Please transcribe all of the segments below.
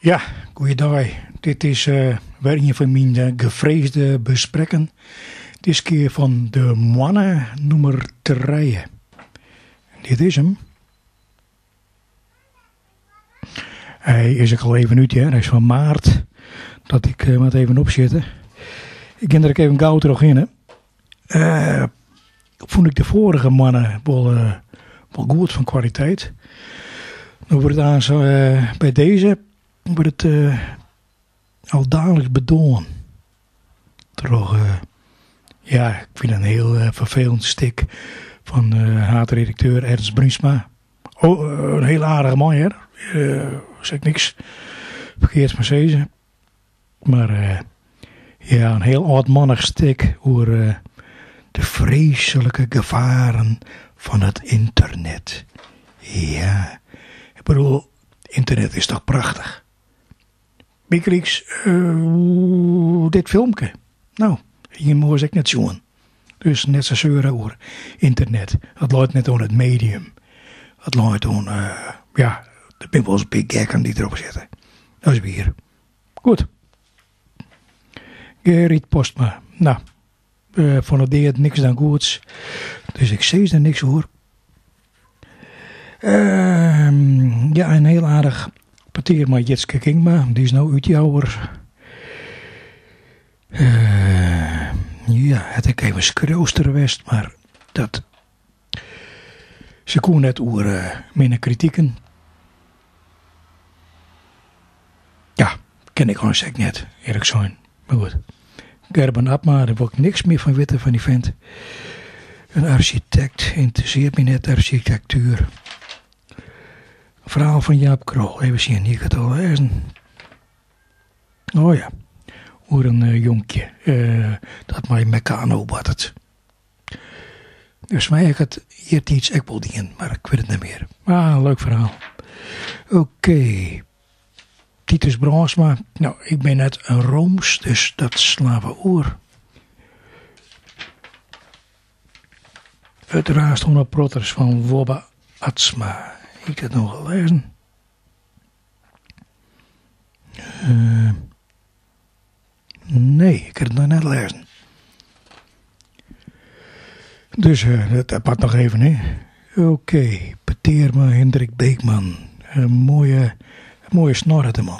Ja, goeiedei. Dit is wer ien fan myn gevreesde besprekken. Diskear fan De Moanne nûmer trije. Dit is 'm. Hy is ek al even út hear, hy is fan maart. Dat ik moat even opsjitte. Ik gean der ek even gau trochhinne. Fûn ik de foarige moanne wol, wol goed fan kwaliteit. No wurdt it aanst by dizze wurdt it al daliks bedoarn troch, ja, ik fyn it in hiel ferfelend stik fan haadredakteur Ernst Bruinsma. Oh, in hiel aardige man hear, sil ik niks ferkeards fan sizze. Mar ja, in hiel âldmannich stik oer de freeslike gefaren fan it ynternet. Ja, ik bedoel, ynternet is toch prachtich. Bygelyks dit filmke. No, hie jim oars ek net sjoen. Dus net sa seure oer ynternet. It leit net oan it medium. It leit oan, ja, der binne wolris in pear gekken dy't derop sitte. Dat is wier. Goed. Gerrit Postma. No, fan de dead niks dan goeds. Dus ik sis der niks oer. Ja, in hiel aardich petear mei Jitske Kingma. Dy is no útjouwer. Ja, hat ek even skriuwster west, mar dat se koe net oer minne kritiken. Ja, ken ik eins ek net, earlik sein. Mar goed. Gerben Abma, dêr wol ik niks mear fan witte fan dy fint. In arsjitekt ynteressearret my net, arsjitektuer. Ferhaal fan Jaap Krol, even sjen, hie ik it al lêzen? Oh ja, oer in jonkje dat mei Meccano boartet. Neffens my ha ik it eartiids ek wol dien, mar ik wit it net mear. Mar leuk ferhaal. Oké, Titus Brandsma. No, ik bin net in rooms, dus dat slaan we oer. It raast oan 'e protters fan Wobbe Atsma. Hie ik dat noch lêzen? Nee, ik ha it noch net lêzen. Dus dat moat noch even, hè. Oké, petear mei Hindrik Beekman. In moaie, moaie snor hat de man.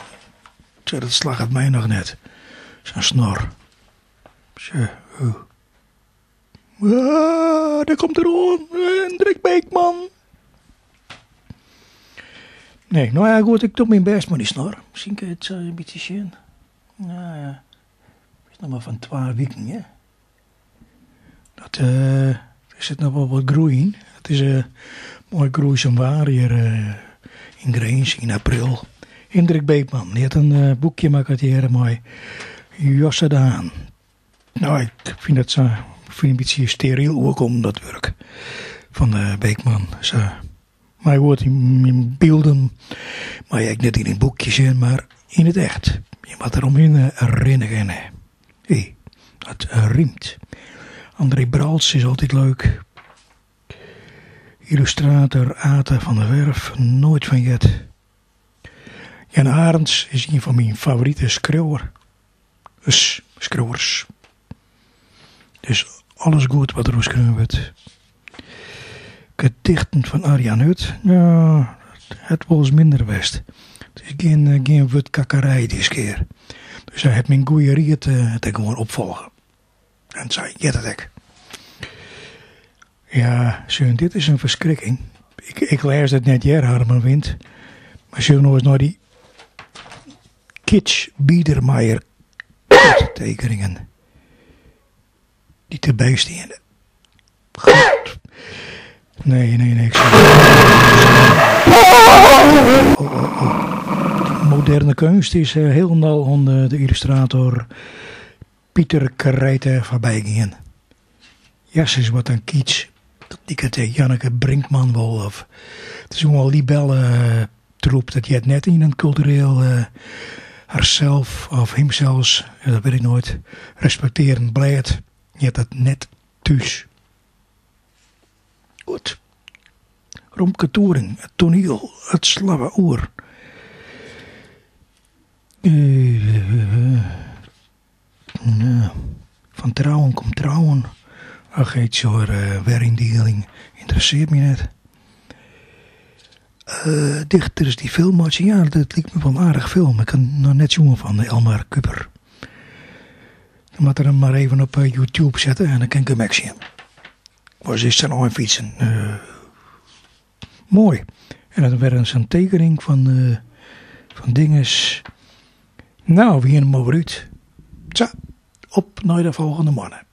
Tsja, dat slagget my noch net. Sa'n snor. Tsja, oh. Ah, dêr komt er oan, Hindrik Beekman. Nee, no ja, goed, ik doch myn bêst mei dy snor. Miskien kin je it sa in bytsje sjen. Nou ja, is noch mar fan twa wiken, hè. Dat, der sit noch wol wat groei yn. It is moai groeisum waar hjir yn Grins yn april. Hindrik Beekman, dy hat in boekje makke tegearre mei Josse de Haan. No, ik fyn dat sa, ik fyn in bytsje steriel oerkommen dat wurk fan de Beekman. Sa. Mar goed, yn bylden mei je ek net yn in boekje sjen, mar yn it echt. Je moatte der omhinne rinne kinne. Hé, dat rymt. André Bralts is altyd leuk. Yllustrator Ate van der Werf, noait fan heard. Jan Arendz is ien fan myn favorite skriuwer. Skriuwers. Dus alles goed wat deroer skreaun wurdt. Gedichten fan Arjan Hut, no, hat wolris minder west. It is gjin, gjin wurdkakkerij diskear. Dus hy hat myn goede ried hat hy gewoan opfolge. En sa heart it ek. Ja, sjoch, dit is in ferskrikking. Ik, ik lês it net hear, Harmen Wind. Mar sjoch no ris nei dy kitsch Biedermeier tekeningen dy't derby steane. God. Nee, nee, nee. Ik oh, oh, oh. Moderne keunst is hielendal oan de yllustrator Pieter Krijthe foarby gien. Jesses, wat in kitsch. Dat liket Janneke Brinkman wol. Of, it is gewoan libelletroep. Dat heart net yn in kultureel harsels of himsels, dat wit ik noait, respektearjend blêd. Heart dat net thús. Goed. Romke Toering, it toaniel, it slaan we oer. Nou, fan trouwen komt trouwen. Ach, iets oer weryndieling ynteressearret my net. Dichters dy't film meitsje, ja, dat liket my wol in aardich film. Ik ha noch net sjoen fan Elmar Kuiper. Dan moat er him mar even op YouTube sette en dan kin ik him ek sjen. Was is der ein fytsen. Moai. En dan wer sa'n tekening fan, fan dinges. Nou, we hiene him alwer út. Sa, op nei de folgjende moanne.